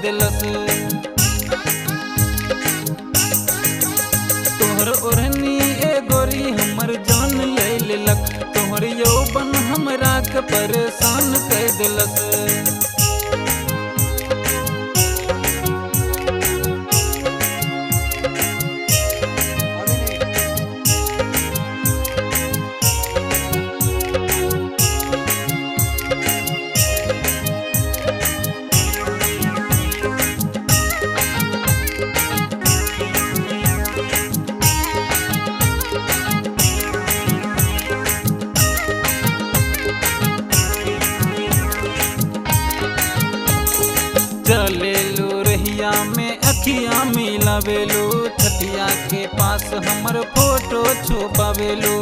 देलस। तोहर ओढ़नी ए गोरी हमर जान ले लेलक, तोहर यौवन हमरा के परेशान कर देलस। चलेलू रहिया में अखिया मिलावेलू, छतिया के पास हमर फोटो छुपावेलू।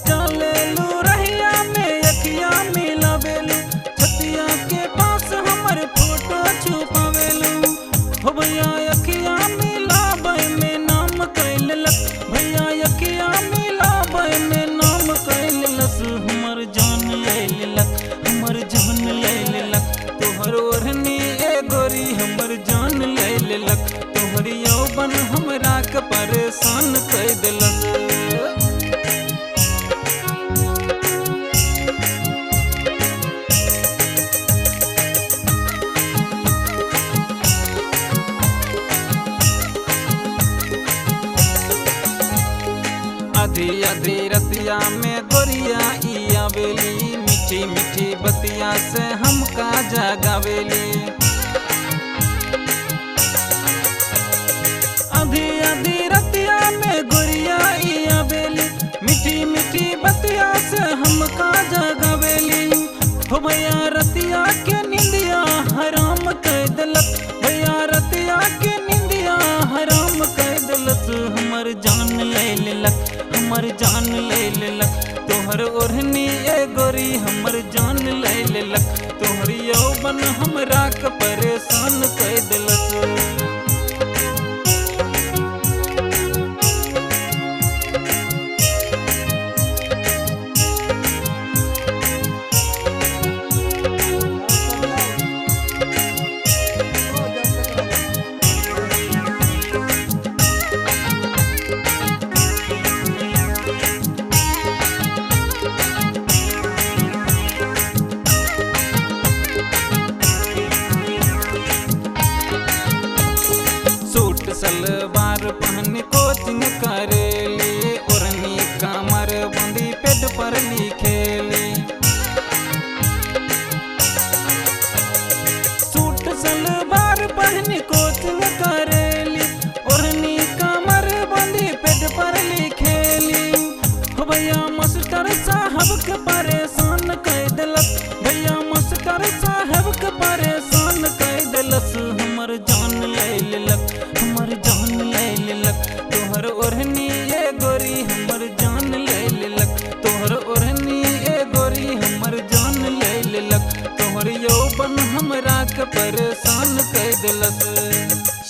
चलेलू रहिया में अखिया मिलावेलू, छतिया के पास हमर फोटो छुपावेलू। हो भैया अखिया मिलावे में नाम कैलक, भैया अखिया मिलावे में नाम कैलस। हमर जान ले लेलक, हमर जान ले लेलक। तोहर ओढ़नी ए गोरी हमर जान ले लेलक, तोहर यौवन हमरा के परेशान कर देलक। आधी आधी रतिया में गोरिया ई आवेली, मीठी मीठी बतिया से हमका जगावेली। आधी आधी रतिया में गोरिया ई आवेली, मीठी मीठी बतिया से हमका जगावेली। हो भैया रतिया के निंदिया हराम कह देलक, भैया रतिया के निंदिया हराम कह देलक। हमर जान ले लेलक, हमर जान ले लेलक। तोहर ओढ़नी ए गोरी हमर जान ले लेलक, तोहर यौवन हमरा के परेशान कर देलक। सूट सलवार पहन कोचिंग करेली, ओढ़नी कमर बंदी पेट पर लिखेली। सूट सलवार पहन कोचिंग करेली, ओढ़नी कमर बंदी पेट पर लिखेली। हो भैया मास्टर साहब के परेशान कर देलक, भैया मास्टर साहब के परेशान कर देलस। हमर जान ले लेलक, हमर जान ले लेलक। तोहर ओढ़नी ए गोरी हमर जान ले लेलक, तोहर ओढ़नी ए गोरी हमर जान ले लेलक। तोहर यौवन हमरा के परेशान कर देलक।